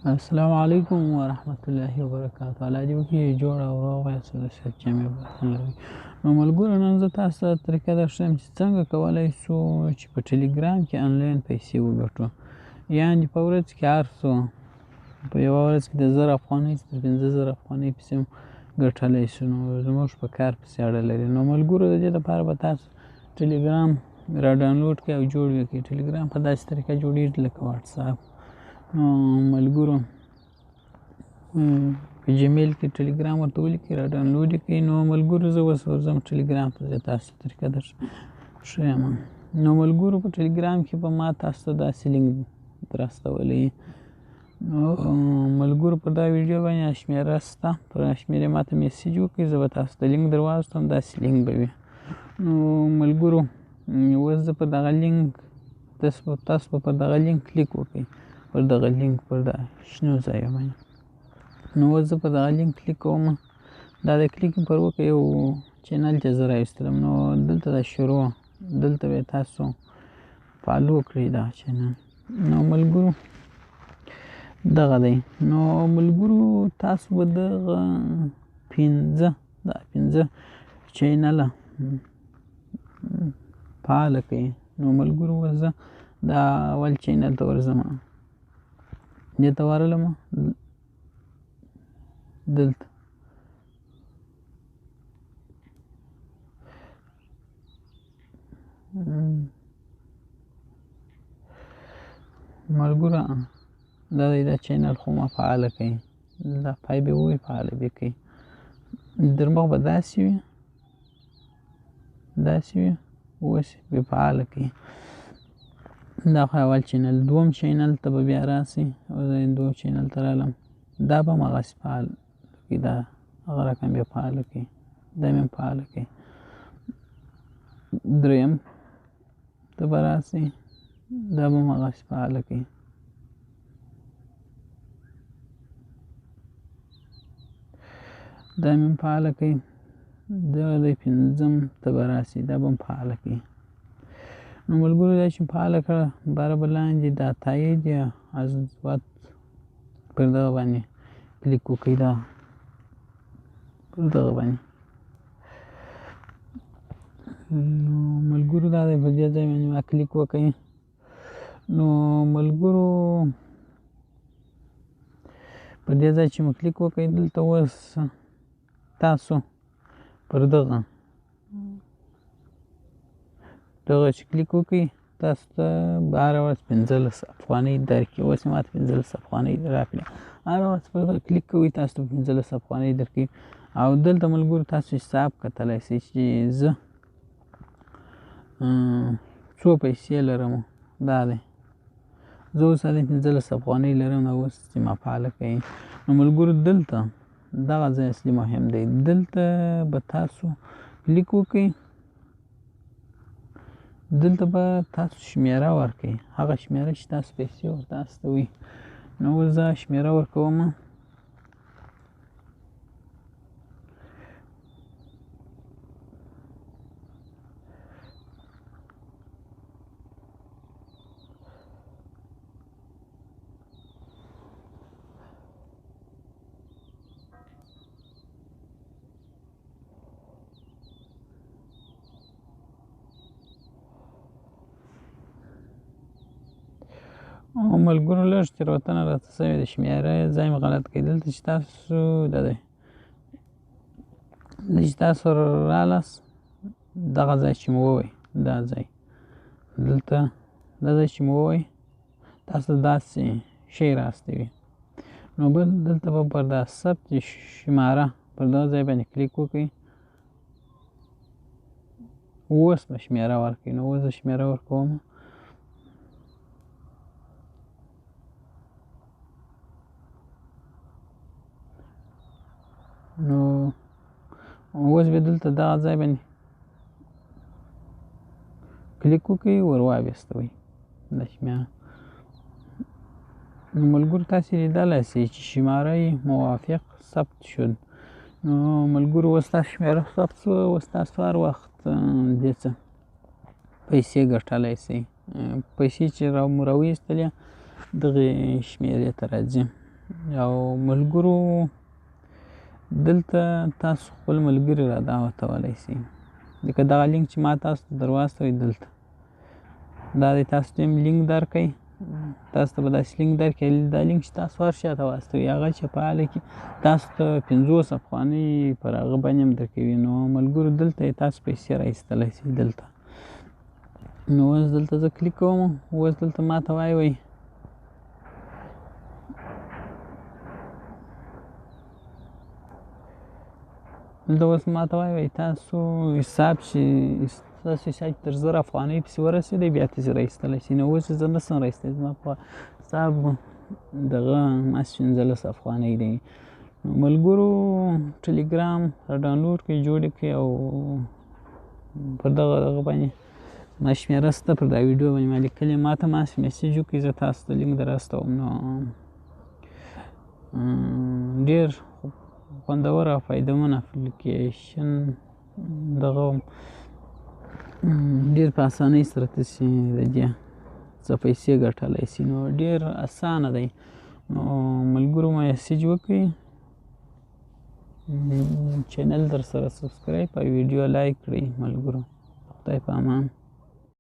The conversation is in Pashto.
السلام علیکم ورحمت الله وبرکاته. الله دې وکړي جوړ او روغ یاست، د صحت جامې په تن لرئ. نو ملګرو، نن زه تاسو ته طریقه درښیم چې څنګه کولی شو چې په ټلیګرام کې انلاین پیسې وګټو. یعنې په ورځ کې هر څو، په یوه ورځ کې د 1000 افغانۍ تر 5000 افغانۍ پسې ګټلی شو. نو زموږ په کار پسې اړه لري. نو ملګرو، د دې لپاره به تاسو ټلیګرام را ډاونلوډ کړئ او جوړ یې کړئ. ټلیګرام په داسې طریقه جوړېږي لکه واتساپ. نو ملګرو، په جیمیل کې ټلیګرام ورته ولیکئ، را ډاونلوډ یې کړئ. نو ملګرو، زه اوس ورځم ټلیګرام ته، زه تاسو ته طریقه درښیم. نو ملګرو، په ټلیګرام کې به ما تاسو ته داسې لینک در استولی. نو ملګرو، پر دا ویډیو باندې شمېره شته، پر شمېرې ما ته میسج وکړئ، زه به تاسو ته لینک در واستوم، داسې لینک به وي. نو ملګرو، اوس زه پر دغه لینک، تاسو به پر دغه لینک کلیک وکړئ، پر دغه لینک، پر دا شنو ځای باندې. نو اوس زه پر دغه لینک کلیک کوم. دا د کلیک پر وکړئ، یو چینل ته زه راوستلم. نو دلته دا شروع، دلته به تاسو follow کړئ دا چینل. نو ملګرو، دغه دی. نو ملګرو، تاسو به دغه پنځه، دا پنځه چینله فعاله کړئ. نو ملګرو، اوس زه دا اول چینل ته ورځم، دې ته ورغلم، دلته ملګرو، دا دی، دا چینل خو ما فعاله کړئ. دا پای به ووایي، فعاله به کړئ. درمخ به داسې وي، داسې وي، اوس به فعاله کړئ. دا خو اول چینل. دوم چینل ته به بیا راسئ. او زه دوم چینل ته رالم، دا به هم هغسې فعال کړئ، دا هغه رقم بیا فعاله کړئ، دا مې هم فعاله کړئ. دریم ته به راسئ، دا به هم هغسې فعاله کړئ. دا مې هم فعاله کړئ. دغه دی، پنځم ته به راسئ، دا به هم فعاله کړئ. نو ملګرو، دا چې فعاله کړه، باره به لاندې دا تایید یا عضویت پر دغه باندې کلیک وکړئ، دا پر دغه باندې. نو ملګرو، دا دی، په دې ځای باندې ما کلیک وکړئ. نو ملګرو، په دې ځای چې مو کلیک وکړئ، دلته اوس تاسو پر دغه دغه چې کلیک وکړئ، تاسو ته به هره ورځ 15 افغانۍ درکړي. اوس یې ماته 15 افغانۍ راکړې. هره ورځ پر دغه کلیک کوئ، تاسو ته 15 افغانۍ درکړي. او دلته ملګرو، تاسو حساب کتلی شئ چې زه څو پیسې لرم. دا دی، زه اوس هلې 15 افغانۍ لرم، دا اوس چې ما فعاله کړئ. نو ملګرو، دلته دغه ځای اصلي مهم دی. دلته به تاسو کلیک وکړئ، دلته به تاسو شمېره ورکړئ، هغه شمېره چې تاسو پیسې ورته استوئ. نو اوس زه شمېره ورکوم. او ملګرو، لږ تېروتنه راته سوې ده، شمېره ځای مې غلط کړی. دلته چې تاسو دا دی، دلته چې تاسو رالاست، دغه ځای چې مو ووایي، دا ځای دلته، دا ځای چې مو ووایي، تاسو داسې شی راستوي. نو بل دلته به پر دا ثبت شماره پر دغه ځای باندې کلیک وکړئ. اوس به شمېره ورکړئ. نو اوس زه شمېره ورکوم. نو اوس به دلته دغه ځای باندې کلیک وکړئ، ور واویستوئ دا شمېره. نو ملګرو، تاسې لیدلی شئ چې شماره یې موافق ثبت شد. نو ملګرو، اوس ستاسو شمېره ثبت شوه. اوس تاسو هر وخت دې څه پیسې ګټلی شئ. پیسې چې مو راویستلې، دغې شمېرې ته راځي. او ملګرو، دلته تاسو خپل ملګري را دعوتولی شئ، لکه دغه لینک چې ما تاسو ته درواستوی، دلته دا دی. تاسو ته هم لینک درکړئ، تاسو ته به داسې لینک درکړي. دا لینک چې تاسو هر چا ته واستوئ، هغه چې فعاله کړي، تاسو ته 50 افغانۍ پر هغه باندې هم درکوي. نو ملګرو، دلته یې تاسو پیسې را ایستلی شئ دلته. نو اوس دلته زه کلیک کوم. اوس دلته ما ته وایي، وایي دلته اوس ما ته وایي، تاسو حساب چې تاسو حساب تر 1000 افغانۍ پسې ورسېدی، بیا تاسې را ایستلی شئ. نو اوس زه نه شم را ایستلی، زما په حساب دغه ماسې 15 افغانۍ دی. نو ملګرو، ټلیګرام را ډاونلوډ کړئ، جوړ یې کړئ، او پر دغه باندې ما شمېره شته، پر دا ویډیو باندې ما لیکلې، ما ته ماسې میسج وکړئ، زه تاسو ته لینک در استوم. نو ډېر خوندور او فایدهمن اپلیکیشن دغه، ډېر په اسانۍ سره تاسې د دې څه پیسې ګټلی شئ. نو ډېر اسانه دی. نو ملګرو، میسج وکړئ، چینل در سره سبسکرایب او ویډیو لایک کړئ. ملګرو، خدای په امان.